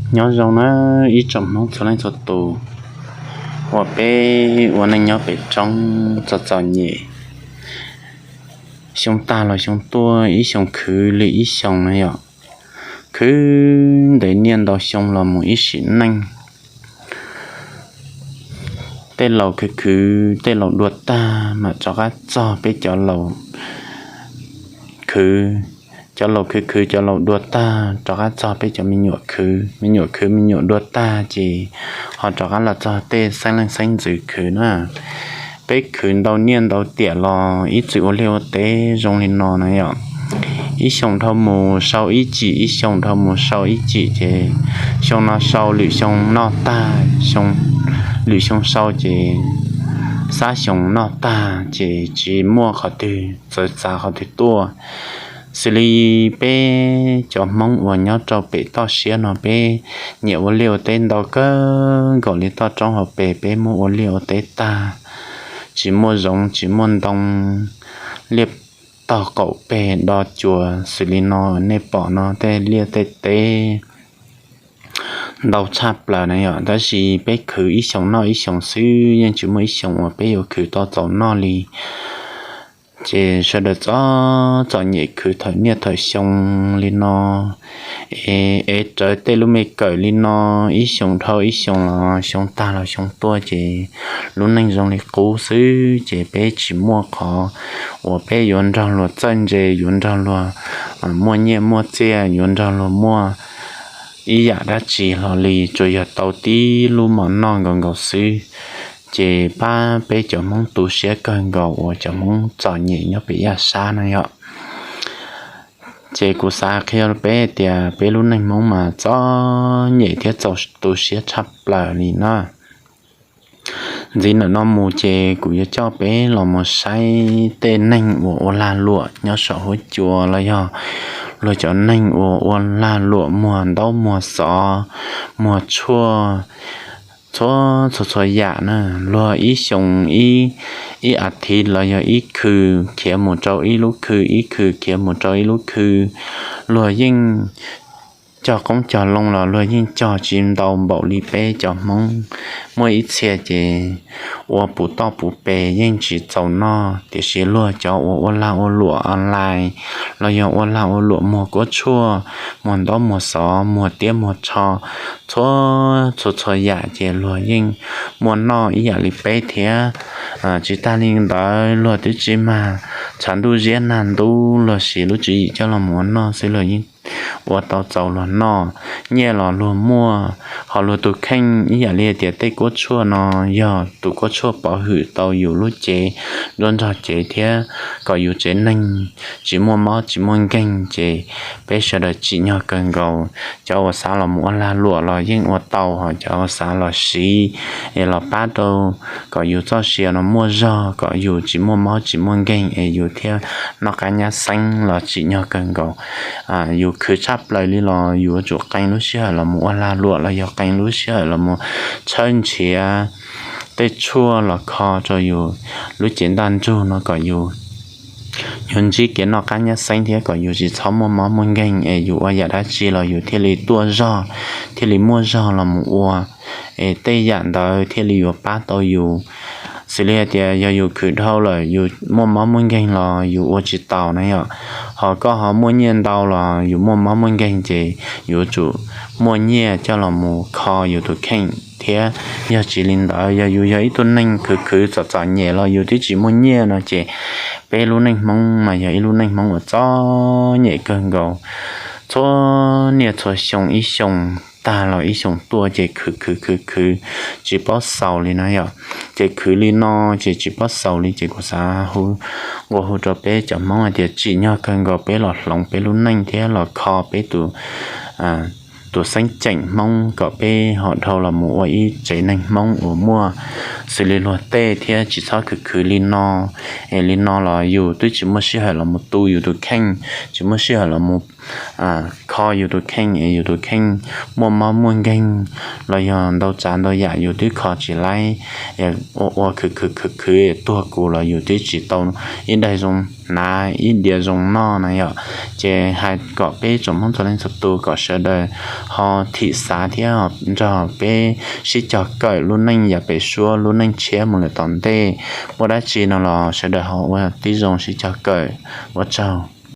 Nyob zoo na ib tsoom Hmoob txhua leej txhua tus uas peb ua neej nyob pem roob txom txom nyem, xyoo tag los xyoo tuaj, ib xyoos khwv li ib xyoos na yom. Khwv ntev niaj ntau xyoo los mus ib sim neej, tej laus khwv khwv tej laus dua tag mam rov qab txog peb cov laus khwv, cov laus khwv khwv cov laus dua tag rov qab txog peb cov me nyuam khwv, me nyuam khwv me nyuam dua tag ces ho rov qab los txog tej xeeb leej xeeb ntxwv khwv na. Peb khwv ntau niaj ntau tiam los ib txwm ua liaj ua teb zoo li no na yom. Ib xyoos dhau mus sau ib cim, ib xyoos dhau mus sau ib cim ces xyoo no sau lwm xyoo noj tag, lwm xyoo sau ces xab xyoos noj tag ces tsis muaj qhov twg txawv txav qhov twg tuaj. Xws li peb cov Hmoob uas nyob rau pem toj siab no peb nyiam ua liaj ua teb ntau kawg nkaus li, toj roob hauv pes peb muab ua liaj ua teb tag, tsis muaj zoov tsis muaj ntoo, liaj tog qaum pes do cuas xws li no nej pom no tej liaj tej teb ntau tshaj plaws na yom. Tab sis peb khwv ib xyoos noj ib xyoos xwb, yeej tsis muaj ib xyoos uas peb yuav khwv tau txaus noj li. Ces sawv daws txom txom nyem khwv thawm niaj thawm xyoo li no, es ev rawv tej lub me kawm li no, ib xyoos dhau ib xyoos los xyoo tag los xyoo tuaj ces lub neej zoo li qub xwb ces peb tsis muaj qhov uas peb yuav nrog luag txawj ntse, yuav nrog luag muaj nyiaj muaj txiaj, yuav nrog luag muaj ib yam dab tsi hlo li, tsuas yog tau tib lub mov noj nkaus nkaus xwb. Ces pab peb cov Hmoob tu siab kawg nkaus uas cov Hmoob txom nyem nyob pem yaj sab na yom. Ces kuv xav qhia peb tias peb lub neej Hmoob mas txom nyem thiab txaus tu siab tshaj plaws li na. Ntxiv ntawm no mus ces kuv yuav coj peb los mus saib tej neeg uas ua lag luam nyob saum huab cua los yog luag cov neeg uas ua lag luam muag ntaub muag xov, muag tshuaj, txhua txhua txhua yam na. Luag ib xyoos, ib, ib as thiv los yog ib khw khiav mus rau ib lub khw, ib khw khiav mus rau ib lub khw, luag yeej cog qoob cog loo los luag yeej cog tsis ntau npaum li peb cov Hmoob. Muaj ib txhia ces ua puv toj puv pes yeej tsis txaus noj, tiam sis luag cov uas ua lag ua luam online los yog ua lag ua luam muag kuab tshuaj, muag ntaub muag xov, muag tiab muag tsho, txhua txhua txhua yam ces luag yeej muaj noj ib yam li peb thiab. Tsis tag li ntawd luag twb tsis mag tshav ntuj ziab nag ntub, luag siv lub tswv yim coj los mus ua noj xwb luag yeej ua tau txaus luag noj. Nyiaj los luag muaj, ho luag tus kheej ib yam li tias tej kuab tshuaj no yog tus kuab tshuaj pov hwm tau yus lub cev nruab nrog cev thiab kom yus tsev neeg tsis muaj mob tsis muaj nkeeg ces peb sawv daws tsim nyog kawg nkaus. Cov uas xav los mus ua lag luam los yeej ua tau, ho cov uas xav los siv es los pab rau kom yus txoj sia no muaj zog, kom yus tsis muaj mob tsis muaj nkeeg es yus thiaj noj qab nyab xeeb los tsim nyog kawg nkaus. Yus khwv tshaj plaws li los yus yuav tsum qee lub sij hawm los mus ua lag luam los yog qee lub sij hawm los mus tshawb nrhiav tej tshuaj los kho rau yus lub cev ntaj ntsug no kom yus yuav ntsib kev noj qab nyab xeeb thiab kom yus tsis txhob muaj mob muaj nkeeg es yus ua yam dab tsi los yus thiaj li tuaj zog, thiaj li muaj zog los mus ua, es tej yam ntawd thiaj li yuav pab tau yus. Xws li hais tias yog yus khwv dhau lawm yus muaj mob muaj nkeeg los yus ua tsis taus na yom. Ho koj ho muaj nyiaj ntau los yus muaj mob muaj nkeeg ces yuav tsum muaj nyiaj coj los mus kho yus tus kheej thiab. Yog tsis li ntawd yog yus yog ib tug neeg khwv khwv txom txom nyem los yus twb tsis muaj nyiaj no ces peb lub neej Hmoob mas yog ib lub neej Hmoob uas txom nyem kawg nkaus. Txhua niaj txhua xyoo, ib xyoos tag los ib xyoos tuaj ces khwv khwv khwv khwv tsis paub xaus li na yom. Ces khwv li no ces tsis paub xaus li ces kuv xav hu, nqua hu rau peb cov Hmoob hais tias tsim nyog kawg nkaus peb los hloov peb lub neej thiab los kho peb tus tus xeeb ceem Hmoob kom peb ho dhau los mus ua ib tsev neeg Hmoob uas muaj xws li luag tej thiab tsis txhob khwv khwv li no. Es li no los yus twb tsis muaj sij hawm los mus tu yus tus kheej, tsis muaj sij hawm los mus kho yus tus kheej es yus tus kheej muaj mob muaj nkeeg los yog ntau tsav ntau yam yus twb kho tsis laib, ua ua khwv khwv khwv khwv tuag kuv los yus twb tsis tau ib daig zoo hnav ib diav zoo noj na yom. Ces hais kom peb tsoom Hmoob txhua leej txhua tus kom sawv daws ho thim xav thiab nrog peb sib cog kawm lub neej yav pem suab lub neej tshiab mus lawm tom ntej. Muaj dab tsi no los sawv daws ho ua tib zoo sib cog kawm. Ua tsaug.